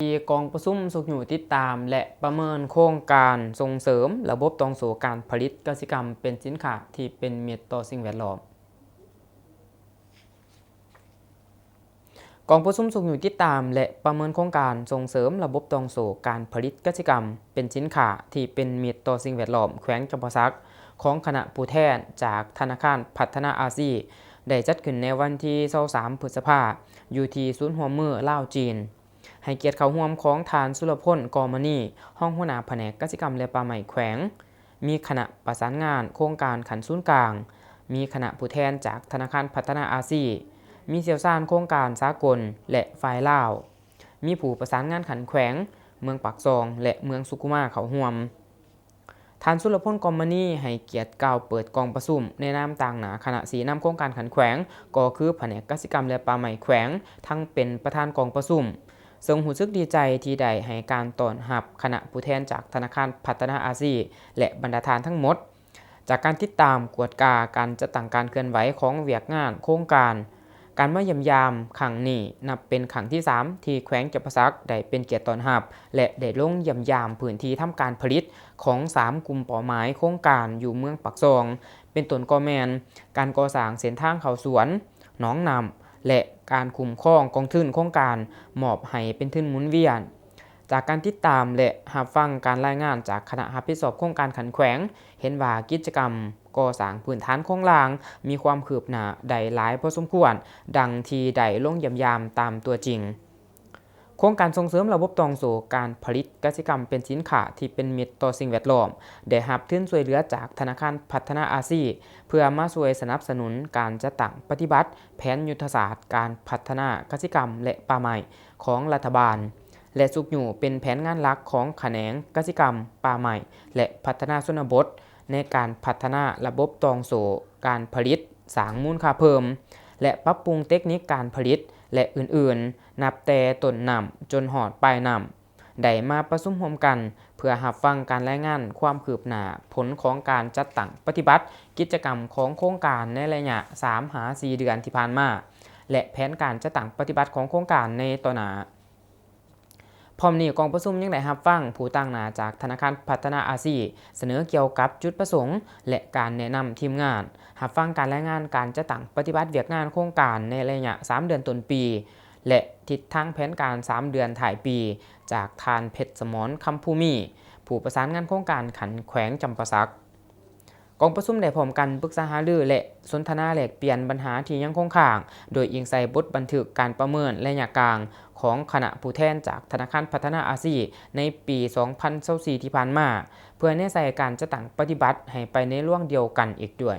ທີ່ກອງປະຊຸມຊຸກຍູ້ຕິດຕາມ ແລະ ປະເມີນໂຄງການສົ່ງເສີມລະບົບຕ່ອງໂສ້ການຜະລິດກະສິກຳເປັນສິນຄ້າທີ່ເປັນມິດຕໍ່ສິ່ງແວດລ້ອມ. ກອງປະຊຸມຊຸກຍູ້ຕິດຕາມ ແລະ ປະເມີນໂຄງການສົ່ງເສີມລະບົບຕ່ອງໂສ້ການຜະລິດກະສິກຳເປັນສິນຄ້າທີ່ເປັນມິດຕໍ່ສິ່ງແວດລ້ອມແຂວງຈຳປາສັກ ຂອງຄະນະຜູ້ແທນຈາກທະນາຄານພັດທະນາອາຊີ ໄດ້ຈັດຂຶ້ນໃນວັນທີຊາວສາມ ພຶດສະພາ ຢູ່ທີ່ສູນຮ່ວມມືລາວ-ຈີນ. ໃຫ້ກຽດເຂົ້າຮ່ວມຂອງທ່ານ ສຸລະພົນ ກໍມະນີ ຮອງຫົວໜ້າພະແນກກະສິກຳ ແລະ ປ່າໄມ້ແຂວງ, ມີຄະນະປະສານງານໂຄງການຂັ້ນສູນກາງ, ມີຄະນະຜູ້ແທນຈາກທະນາຄານພັດທະນາອາຊີ, ມີຊ່ຽວຊານໂຄງການສາກົນ ແລະ ຝ່າຍລາວ, ມີຜູ້ປະສານງານຂັ້ນແຂວງ, ເມືອງປາກຊ່ອງ ແລະ ເມືອງສຸຂຸມາເຂົ້າຮ່ວມ. ທ່ານ ສຸລະພົນ ກໍມະນີ ໃຫ້ກຽດກ່າວເປີດກອງປະຊຸມໃນນາມຕາງໜ້າຄະນະຊີ້ນຳໂຄງການຂັ້ນແຂວງ ກໍຄືພະແນກກະສິກຳ ແລະ ປ່າໄມ້ແຂວງ ທັງເປັນປະທານກອງປະຊຸມ, ເຊິ່ງຮູ້ສຶກດີໃຈທີ່ໄດ້ໃຫ້ການຕ້ອນຮັບຄະນະຜູ້ແທນຈາກທະນາຄານພັດທະນາອາຊີ ແລະ ບັນດາທ່ານທັງໝົດ. ຈາກການຕິດຕາມກວດກາການຈັດຕັ້ງການເຄື່ອນໄຫວຂອງວຽກງານໂຄງການ, ການມາຢ້ຽມຢາມຄັ້ງນີ້ນັບເປັນຄັ້ງທີສາມ ທີ່ແຂວງຈຳປາສັກໄດ້ເປັນກຽດຕ້ອນຮັບ ແລະ ໄດ້ລົງຢ້ຽມຢາມພື້ນທີ່ທຳການຜະລິດຂອງສາມກຸ່ມເປົ້າໝາຍໂຄງການຢູ່ເມືອງປາກຊ່ອງ ເປັນຕົ້ນກໍແມ່ນການກໍ່ສ້າງເສັ້ນທາງເຂົ້າສວນ, ໜອງນ້ຳ ແລະ ການຄຸ້ມຄອງກອງທຶນໂຄງການມອບໃຫ້ເປັນທຶນໝູນວຽນ. ຈາກການຕິດຕາມ ແລະ ຮັບຟັງການລາຍງານຈາກຄະນະຮັບຜິດຊອບໂຄງການຂັ້ນແຂວງ, ເຫັນວ່າກິດຈະກຳກໍ່ສ້າງພື້ນຖານໂຄງລ່າງມີຄວາມຄືບໜ້າໄດ້ຫຼາຍພໍສົມຄວນ, ດັ່ງທີ່ໄດ້ລົງຢ້ຽມຢາມຕາມຕົວຈິງ. ໂຄງການສົ່ງເສີມລະບົບຕ່ອງໂສ້ການຜະລິດກະສິກຳເປັນສິນຄ້າທີ່ເປັນມິດຕໍ່ສິ່ງແວດລ້ອມ ໄດ້ຮັບທຶນຊ່ວຍເຫຼືອຈາກທະນາຄານພັດທະນາອາຊີ ເພື່ອມາຊ່ວຍສະໜັບສະໜູນການຈັດຕັ້ງປະຕິບັດແຜນຍຸດທະສາດການພັດທະນາກະສິກຳ ແລະ ປ່າໄມ້ຂອງລັດຖະບານ ແລະ ຊຸກຍູ້ເປັນແຜນງານຫຼັກຂອງຂະແໜງກະສິກຳ, ປ່າໄມ້ ແລະ ພັດທະນາຊົນນະບົດ ໃນການພັດທະນາລະບົບຕ່ອງໂສ້ການຜະລິດ, ສ້າງມູນຄ່າເພີ່ມ ແລະ ປັບປຸງເຕັກນິກການຜະລິດ ແລະ ອື່ນໆ ນັບແຕ່ຕົ້ນນ້ຳຈົນຮອດປາຍນ້ຳ ໄດ້ມາປະຊຸມຮ່ວມກັນເພື່ອຮັບຟັງການລາຍງານຄວາມຄືບໜ້າຜົນຂອງການຈັດຕັ້ງປະຕິບັດກິດຈະກຳຂອງໂຄງການໃນໄລຍະສາມຫາສີ່ເດືອນທີ່ຜ່ານມາ ແລະ ແຜນການຈັດຕັ້ງປະຕິບັດຂອງໂຄງການໃນຕໍ່ໜ້າ. ພ້ອມນີ້ ກອງປະຊຸມຍັງໄດ້ຮັບຟັງຜູ້ຕາງໜ້າຈາກທະນາຄານພັດທະນາອາຊີ ສະເໜີກ່ຽວກັບຈຸດປະສົງ ແລະ ການແນະນຳທີມງານ, ຮັບຟັງການລາຍງານການຈັດຕັ້ງປະຕິບັດວຽກງານໂຄງການໃນໄລຍະສາມເດືອນຕົ້ນປີ ແລະ ທິດທາງແຜນການສາມເດືອນທ້າຍປີ ຈາກທ່ານ ເພັດສະໝອນ ຄຳພູມີ ຜູ້ປະສານງານໂຄງການຂັ້ນແຂວງຈຳປາສັກ. ກອງປະຊຸມໄດ້ພ້ອມກັນປຶກສາຫາລື ແລະ ສົນທະນາແລກປ່ຽນບັນຫາທີ່ຍັງຄົງຄ້າງ, ໂດຍອີງໃສ່ບົດບັນທຶກການປະເມີນໄລຍະກາງຂອງຄະນະຜູ້ແທນຈາກທະນາຄານພັດທະນາອາຊີໃນປີສອງພັນຊາວສີ່ທີ່ຜ່ານມາ, ເພື່ອແນໃສ່ການຈັດຕັ້ງປະຕິບັດໃຫ້ໄປໃນລວງດຽວກັນອີກດ້ວຍ.